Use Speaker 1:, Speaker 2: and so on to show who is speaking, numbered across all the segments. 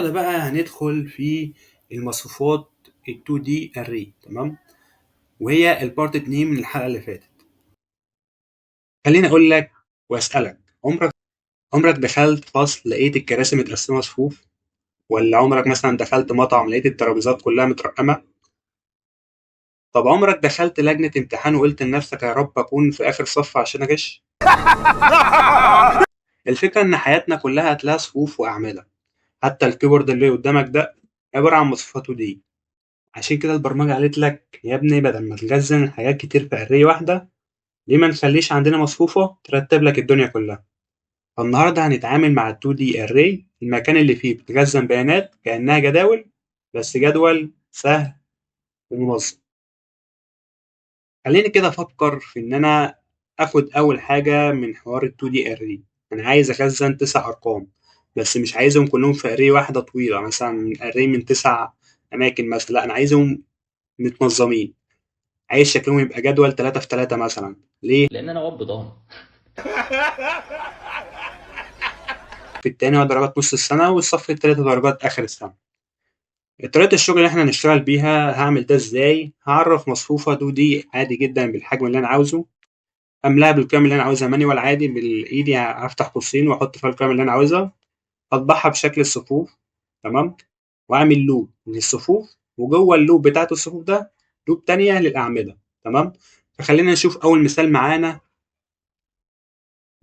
Speaker 1: النهارده بقى هندخل في المصفوفات ال 2D array، تمام؟ وهي ال part 2 من الحلقة اللي فاتت. خليني اقول لك واسالك، عمرك دخلت فصل لقيت الكراسي متقسمه صفوف؟ ولا عمرك مثلا دخلت مطعم لقيت الترابيزات كلها مترقمه؟ طب عمرك دخلت لجنة امتحان وقلت لنفسك يا رب اكون في اخر صف عشان اغش؟ الفكرة ان حياتنا كلها هتلاقيها صفوف واعمده، حتى ال keyboard اللي قدامك ده عبارة عن مصفوفات 2D. عشان كده البرمجة قالت لك يا ابني بدل ما تخزن حاجات كتير في array واحدة، ليه ما نخليش عندنا مصفوفة ترتب لك الدنيا كلها؟ فالنهارده هنتعامل مع ال 2D array، المكان اللي فيه بتخزن بيانات كأنها جداول، بس جدول سهل ومنظم. خليني كده افكر في ان انا اخد اول حاجة من حوار ال 2D array. انا عايز اخزن 9 ارقام، بس مش عايزهم كلهم في array واحدة طويلة، مثلا array من 9 اماكن مثلا، لا انا عايزهم متنظمين، عايز شكلهم يبقى جدول 3 في 3 مثلا. ليه؟
Speaker 2: لان انا واد بضان.
Speaker 1: في التاني هو درجات نص السنة، والصف التالت هو درجات آخر السنة. طريقة الشغل اللي احنا هنشتغل بيها، هعمل ده ازاي؟ هعرف مصفوفة 2D عادي جدا بالحجم اللي انا عاوزه، املاها بالقيم اللي انا عاوزها manual عادي بالايدي، هفتح قوسين واحط فيها القيم اللي انا عاوزها، اطبعها بشكل الصفوف، تمام؟ واعمل loop للصفوف، وجوه ال loop بتاعت الصفوف ده loop تانية للأعمدة، تمام؟ فخلينا نشوف أول مثال معانا.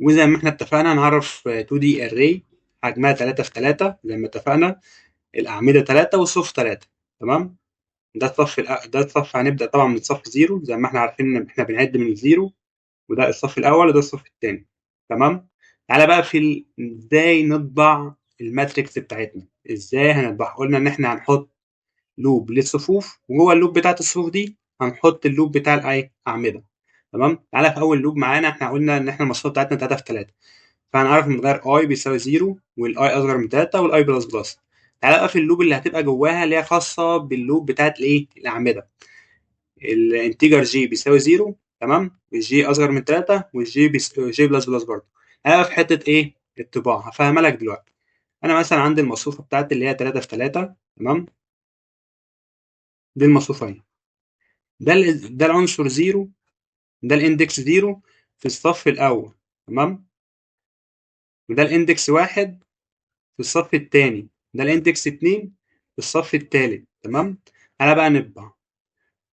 Speaker 1: وزي ما احنا اتفقنا هنعرف 2D array حجمها 3 في 3 زي ما اتفقنا، الأعمدة 3 والصف 3، تمام؟ ده الصف هنبدأ طبعا من صف 0 زي ما احنا عارفين إن احنا بنعد من 0، وده الصف الأول وده الصف الثاني، تمام؟ تعالى بقى في ازاي نطبع ال matrix بتاعتنا. ازاي هنطبعها؟ قلنا إن احنا هنحط loop للصفوف، وجوه ال loop بتاعت الصفوف دي هنحط ال loop بتاع الأعمدة، تمام؟ تعالى في أول loop معانا، احنا قلنا إن احنا المصفوفة بتاعتنا 3 في 3، فهنعرف المتغير i بيساوي 0 وال i اصغر من 3 وال i plus plus. تعالى بقى في ال loop اللي هتبقى جواها اللي هي خاصة بال loop بتاعت الايه؟ الأعمدة. ال integer j بيساوي 0، تمام؟ وال j اصغر من 3 وال j j plus plus برضه. تعالى بقى في حتة ايه؟ الطباعة، هفهمها لك دلوقتي. أنا مثلا عندي المصفوفة بتاعتي اللي هي 3 في 3، تمام؟ دي المصفوفة اهي. ده العنصر 0، ده ال index 0 في الصف الأول، تمام؟ وده ال index 1 في الصف الثاني، ده ال index 2 في الصف الثالث، تمام؟ تعالى بقى نطبع.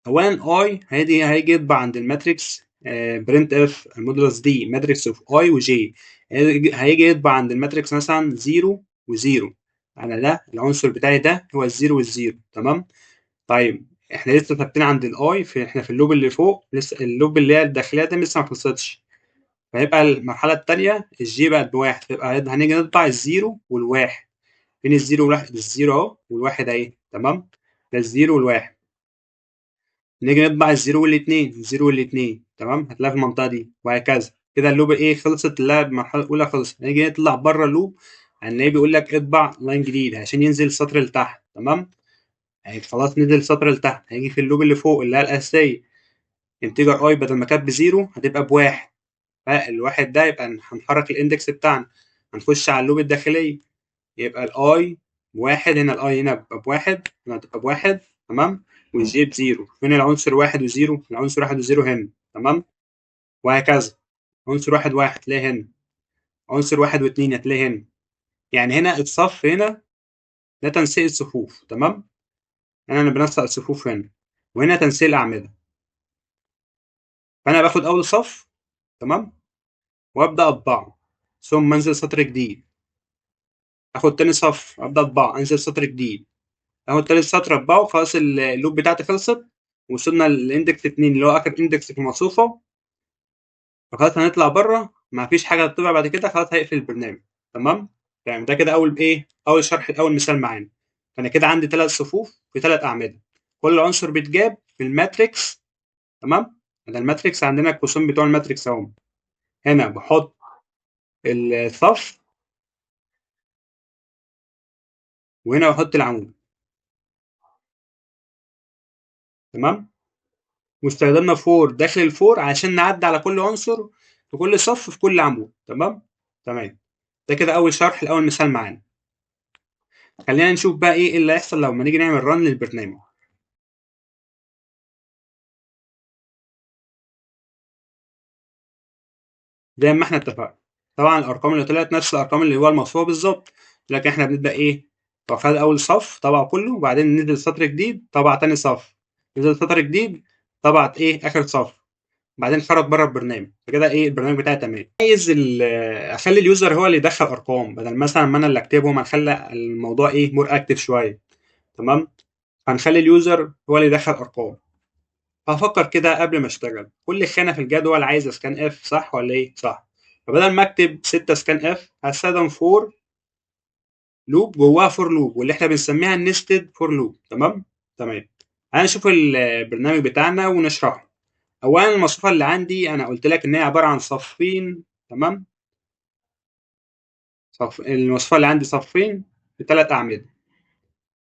Speaker 1: أولاً i هيجي يطبع عند ال matrix، printf modulus d matrix of i و j، هيجي يطبع عند ال matrix مثلا 0 و0، انا ده العنصر بتاعي ده هو ال zero وال zero، تمام؟ طيب احنا لسه ثابتين عند ال i، احنا في ال loop اللي فوق لسه، ال loop اللي هي الداخلية دي لسه ما خلصتش، فيبقى المرحلة الثانية ال j بقت بواحد، فيبقى هنيجي نطبع ال zero والواحد. فين ال zero والواحد؟ ال zero اهو والواحد اهي، تمام؟ ده ال zero والواحد. نيجي نطبع ال zero والاثنين، ال zero والاثنين، تمام؟ هتلاقي في المنطقة دي وهكذا. كده ال loop ايه؟ خلصت، اللي المرحلة الاولى خلصت. نيجي نطلع بره ال loop هنلاقيه بيقول لك اطبع line جديد عشان ينزل سطر لتحت، تمام؟ يعني خلاص نزل سطر لتحت. هيجي في ال loop اللي فوق اللي هي الاساسية integer i بدل ما كانت ب zero هتبقى بواحد، فالواحد ده يبقى هنحرك ال index بتاعنا، هنخش على ال loop الداخلية يبقى ال i بواحد هنا، ال i هنا بيبقى بواحد، هنا هتبقى بواحد، تمام؟ وال j ب zero. فين العنصر 1 و zero؟ العنصر 1 و zero هنا، تمام؟ وهكذا. عنصر 1 1 هتلاقيه هنا، عنصر 1 و2 هتلاقيه هنا. يعني هنا الصف هنا ده تنسيق الصفوف، تمام؟ انا بنسق الصفوف هنا، وهنا تنسيق الاعمدة. فانا باخد اول صف، تمام؟ وابدا اطبعه، ثم انزل سطر جديد، اخد تاني صف ابدا اطبعه، انزل سطر جديد، اخد تالت سطر اطبعه. خلاص ال loop بتاعتي خلصت، وصلنا لل index 2 اللي هو اخر index في المصفوفه، فخلاص هنطلع بره، ما فيش حاجة تطبع بعد كده، خلاص هيقفل البرنامج، تمام؟ تمام. ده كده اول ايه؟ اول شرح، اول مثال معانا. فانا كده عندي 3 صفوف في 3 اعمدة، كل عنصر بيتجاب في ال matrix، تمام؟ ده ال matrix عندنا القوسين بتوع ال matrix اهو. هنا بحط الصف وهنا بحط العمود، تمام؟ واستخدمنا for داخل ال for عشان نعدي على كل عنصر في كل صف في كل عمود، تمام؟ تمام. ده كده اول شرح لاول مثال معانا. خلينا نشوف بقى ايه اللي هيحصل لما نيجي نعمل run للبرنامج. زي ما احنا اتفقنا طبعا الارقام اللي طلعت نفس الارقام اللي هو المصفوفه بالظبط، لكن احنا بنبدا ايه؟ فخد اول صف طبع كله، وبعدين نزل سطر جديد طبع تاني صف، نزل سطر جديد طبعت ايه اخر صف، بعدين خرج بره البرنامج. فكده ايه البرنامج بتاعي تمام. عايز اخلي ال user هو اللي يدخل ارقام بدل مثلا ما انا اللي اكتبهم، هنخلي الموضوع ايه more active شوية. تمام، هنخلي ال user هو اللي يدخل ارقام. فهفكر كده قبل ما اشتغل، كل خانه في الجدول عايزه scanf، صح ولا ايه؟ صح. فبدل ما اكتب 6 scanf هستخدم for loop جواها for loop، واللي احنا بنسميها ال nested for loop. تمام تمام. هنشوف البرنامج بتاعنا ونشرحه. اولا المصفوفه اللي عندي انا قلت لك ان هي عبارة عن صفين. تمام، المصفوفه اللي عندي صفين بثلاث اعمدة.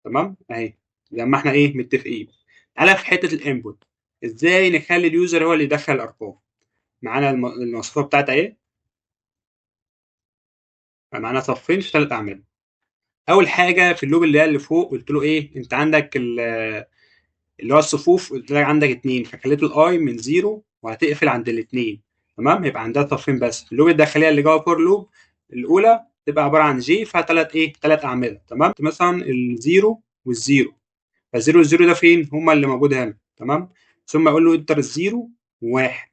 Speaker 1: تمام اهي زي ما احنا ايه متفقين. تعالى في حتة ال input، ازاي نخلي ال user هو اللي يدخل الارقام. معانا المصفوفه بتاعتها اهي، معانا صفين في ثلاث اعمدة. اول حاجة في ال loop اللي هي اللي فوق قلت له ايه، انت عندك اللي هو الصفوف قلت لك عندك 2، فخليت ال i من 0 وهتقفل عند الاثنين. تمام، يبقى عندها صفين بس. ال loop الداخلية اللي جوه for loop الاولى تبقى عبارة عن j فيها ثلاث ايه، ثلاث اعمدة. تمام، مثلا ال zero وال zero، فال zero وال zero ده فين؟ هما اللي موجود هنا. تمام، ثم اقول له enter ال zero وواحد.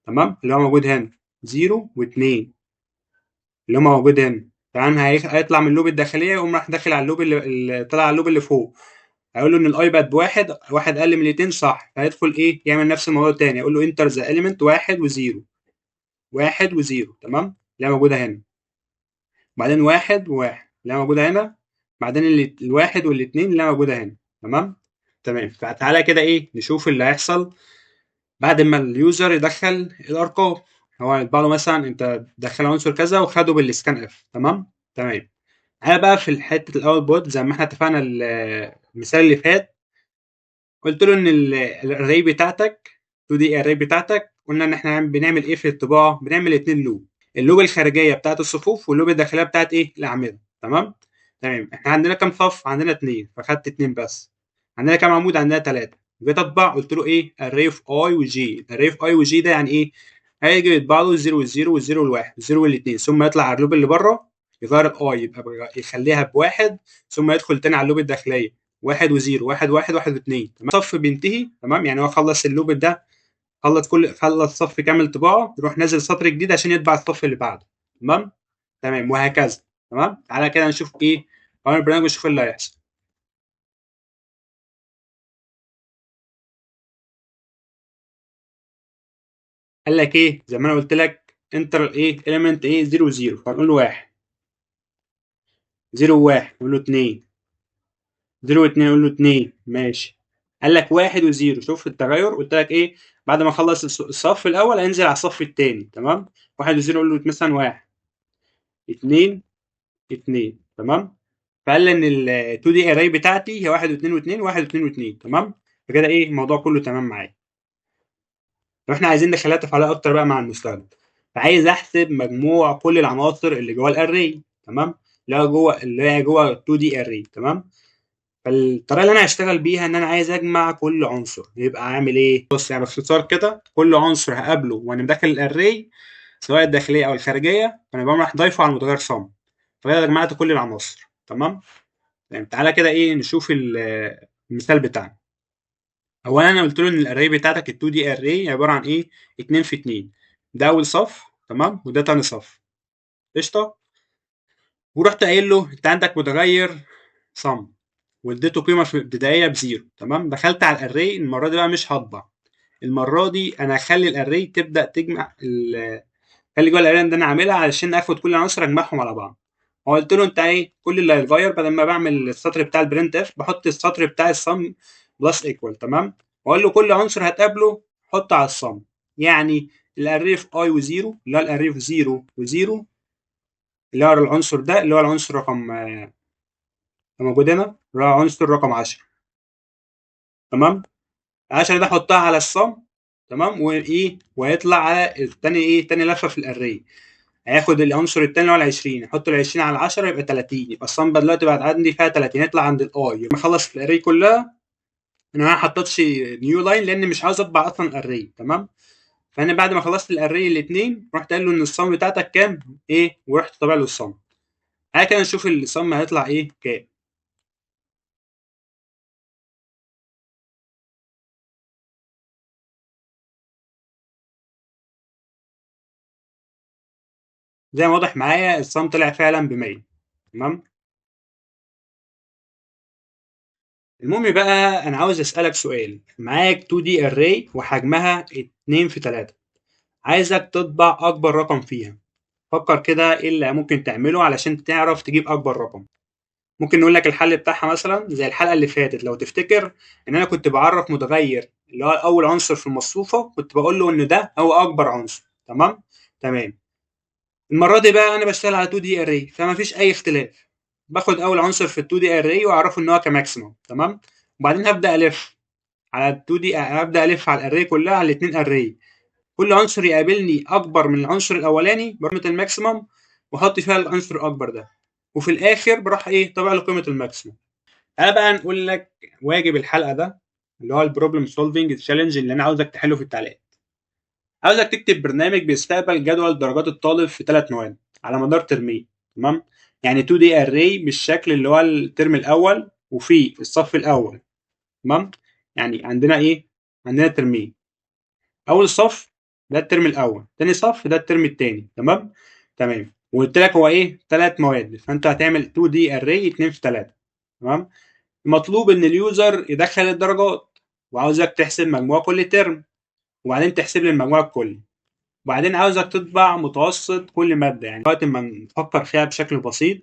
Speaker 1: تمام، اللي هو موجود هنا 0 و2 اللي هما موجود هنا. تمام، هيطلع من ال loop الداخلية يقوم راح داخل على ال loop اللي طلع على ال loop اللي فوق، هيقول له ان ال i بقت بواحد، واحد اقل من الاثنين صح، فهيدخل ايه يعمل نفس الموضوع تاني، يقول له enter the element 1 و0، 1 و0. تمام، اللي هي موجودة هنا، بعدين 1 و1 اللي هي موجودة هنا، بعدين الواحد والاثنين اللي هي موجودة هنا. تمام تمام. فتعالى كده ايه نشوف اللي هيحصل بعد ما ال user يدخل الارقام. هو يطبع له مثلا انت دخل عنصر كذا وخده بال scanf. تمام تمام. انا بقى في حتة ال output زي ما احنا اتفقنا المثال اللي فات، قلت له ان ال array بتاعتك 2D array بتاعتك، قلنا ان احنا بنعمل ايه في الطباعة؟ بنعمل اتنين loop، ال loop الخارجية بتاعت الصفوف وال loop الداخلية بتاعت ايه الاعمدة. تمام تمام. احنا عندنا كام صف؟ عندنا 2، فخدت 2 بس. عندنا كام عمود؟ عندنا 3. جيت اطبع قلت له ايه array of i و j. array of i و j ده يعني ايه؟ هيجي يطبع له 0 و0 و0 وال1 0 وال2، ثم يطلع على ال loop اللي بره يغير ال i يبقى يخليها بواحد، ثم يدخل تاني على ال loop الداخلية 1 و0 1 1 1 و2. تمام، صف بينتهي. تمام، يعني هو خلص ال loop ده، خلص صف كامل طباعه، يروح نازل سطر جديد عشان يطبع الصف اللي بعده. تمام تمام، وهكذا. تمام، تعالى كده نشوف ايه البرنامج ونشوف اللي هيحصل. قال لك ايه زي ما انا قلت لك enter ايه element ايه 0 0، فهنقول له 1 0 1، نقول له 2 0 2، نقول له 2. ماشي. قال لك 1 و0، شوف التغير. قلت لك ايه بعد ما اخلص الصف الاول انزل على الصف الثاني. تمام، 1 و0 اقول له مثلا 1 2 2. تمام، فقال لي ان ال 2D array بتاعتي هي 1 و2 و2 1 و2 و2. تمام، فكده ايه الموضوع كله تمام معايا. طب احنا عايزين نخليها تفاعلية اكتر بقى مع المستخدم، فعايز احسب مجموع كل العناصر اللي جوه ال array. تمام، اللي هي جوه 2D array. تمام، فالطريقه اللي انا هشتغل بيها ان انا عايز اجمع كل عنصر، يبقى عامل ايه؟ بص يعني باختصار كده، كل عنصر هقابله وانا مدخل ال array سواء الداخلية او الخارجية، فانا بقوم رايح ضايفه على المتغير sum. فكده جمعت كل العناصر. تمام يعني تعالى كده ايه نشوف المثال بتاعنا. اولا انا قلت له ان ال array بتاعتك ال 2D array عبارة عن ايه؟ 2 في 2، ده اول صف. تمام، وده تاني صف. قشطه. ورحت قايل له انت عندك متغير sum واديته قيمة في البداية ب zero. تمام، دخلت على ال array المرة دي بقى مش هطبع، المرة دي انا هخلي ال array تبدا تجمع خلي جوه ال array ده انا عاملها علشان اخد كل العناصر اجمعهم على بعض. وقلت له انت ايه كل اللي هيتغير بدل ما بعمل السطر بتاع ال printf بحط السطر بتاع ال sum plus equal. تمام، واقول له كل عنصر هتقابله حطه على ال sum، يعني ال array في i و0 اللي هو ال array في 0 و0 اللي هو العنصر ده اللي هو العنصر رقم موجود هنا اللي هو عنصر رقم 10. تمام، 10 ده حطها على ال sum. تمام، وايه وهيطلع على الثاني ايه تاني لفه في ال array. هياخد العنصر الثاني اللي هو ال 20، احط ال 20 على 10 يبقى 30، يبقى ال sum دلوقتي بقت عندي فيها 30، يطلع عند ال i. يبقى اخلص ال array كلها. انا ما حطيتش new line لان مش عاوز اطبع اصلا ال array، تمام. فانا بعد ما خلصت ال array الاثنين رحت قايل له ان ال sum بتاعتك كام ايه، ورحت طابع له ال sum. تعالى كده نشوف ال sum هيطلع ايه كام. زي ما واضح معايا ال sum طلع فعلا ب100، تمام. المهم بقى انا عاوز اسالك سؤال، معاك 2D array وحجمها 2 في 3، عايزك تطبع اكبر رقم فيها. فكر كده ايه اللي ممكن تعمله علشان تعرف تجيب اكبر رقم. ممكن نقول لك الحل بتاعها مثلا زي الحلقة اللي فاتت لو تفتكر، ان انا كنت بعرف متغير اللي هو اول عنصر في المصفوفه، كنت بقول له ان ده هو اكبر عنصر، تمام تمام. المرة دي بقى انا بشتغل على 2D array، فما فيش اي اختلاف، باخد اول عنصر في 2D array واعرفه ان هو ك maximum، تمام. وبعدين هبدا الف على 2D، هبدا الف على ال array كلها، على الاثنين array، كل عنصر يقابلني اكبر من العنصر الاولاني بقيمة ال maximum، واحط فيها العنصر الاكبر ده، وفي الاخر بروح ايه طبع له قيمة ال maximum. تعالى بقى نقول لك واجب الحلقة ده اللي هو ال problem solving challenge اللي انا عاوزك تحله في التعليقات. عاوزك تكتب برنامج بيستقبل جدول درجات الطالب في 3 مواد على مدار ترمين، تمام. يعني 2D array بالشكل اللي هو الترم الاول وفي الصف الاول، تمام. يعني عندنا ايه؟ عندنا ترمين، اول صف ده الترم الاول، تاني صف ده الترم التاني، تمام تمام. وقلت لك هو ايه؟ 3 مواد، فانت هتعمل 2D array 2 في 3، تمام. المطلوب ان ال user يدخل الدرجات، وعاوزك تحسب مجموع كل ترم، وبعدين تحسب لي المجموع الكلي، وبعدين عاوزك تطبع متوسط كل مادة. يعني وقت ما نفكر فيها بشكل بسيط،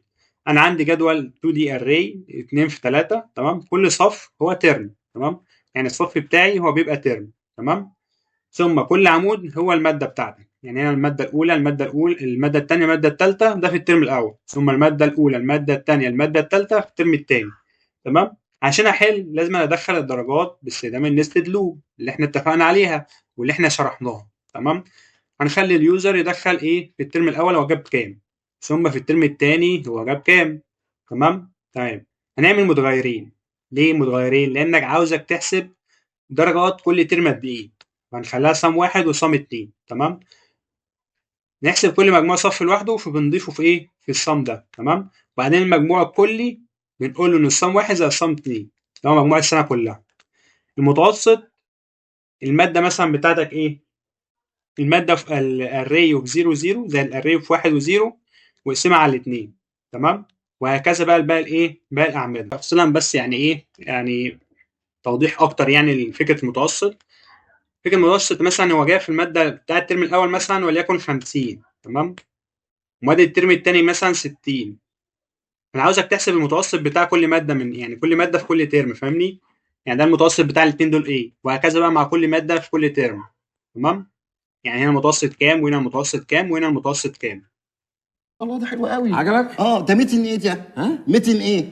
Speaker 1: انا عندي جدول 2D array 2 في 3، تمام. كل صف هو ترم، تمام. يعني الصف بتاعي هو بيبقى ترم، تمام. ثم كل عمود هو المادة بتاعتي، يعني هنا المادة الاولى، المادة الاولى، المادة الثانية، المادة الثالثة، ده في الترم الاول، ثم المادة الاولى، المادة الثانية، المادة الثالثة في الترم الثاني، تمام. عشان احل لازم ادخل الدرجات باستخدام ال nested loop اللي احنا اتفقنا عليها واللي احنا شرحناها، تمام. هنخلي ال user يدخل ايه في الترم الاول هو جاب كام، ثم في الترم الثاني هو جاب كام، تمام تمام. هنعمل متغيرين. ليه متغيرين؟ لانك عاوزك تحسب درجات كل ترم قد ايه، فهنخليها sum 1 و sum 2، تمام. نحسب كل مجموع صف لوحده، فبنضيفه في ايه؟ في ال sum ده، تمام. وبعدين المجموع الكلي بنقول له ان ال sum 1 زائد ال sum 2 اللي هو مجموع السنة كلها. المتوسط المادة مثلا بتاعتك ايه؟ المادة في ال array في 0 0 زي ال array في 1 و0، واقسمها على الاثنين، تمام. وهكذا بقى الباقي الايه؟ باقي الاعمدة. تفصيلا بس يعني ايه؟ يعني توضيح اكتر يعني لفكرة المتوسط. فكرة المتوسط مثلا هو جاي في المادة بتاع الترم الاول مثلا وليكن 50، تمام، ومادة الترم الثاني مثلا 60. انا عاوزك تحسب المتوسط بتاع كل مادة من يعني كل مادة في كل ترم، فاهمني؟ يعني ده المتوسط بتاع الاثنين دول ايه، وهكذا بقى مع كل مادة في كل ترم، تمام. يعني هنا المتوسط كام، وهنا المتوسط كام، وهنا المتوسط كام.
Speaker 2: الله ده حلو قوي.
Speaker 3: عجبك؟
Speaker 2: اه ده 200 ايه ده؟
Speaker 3: ها؟
Speaker 2: 200 ايه؟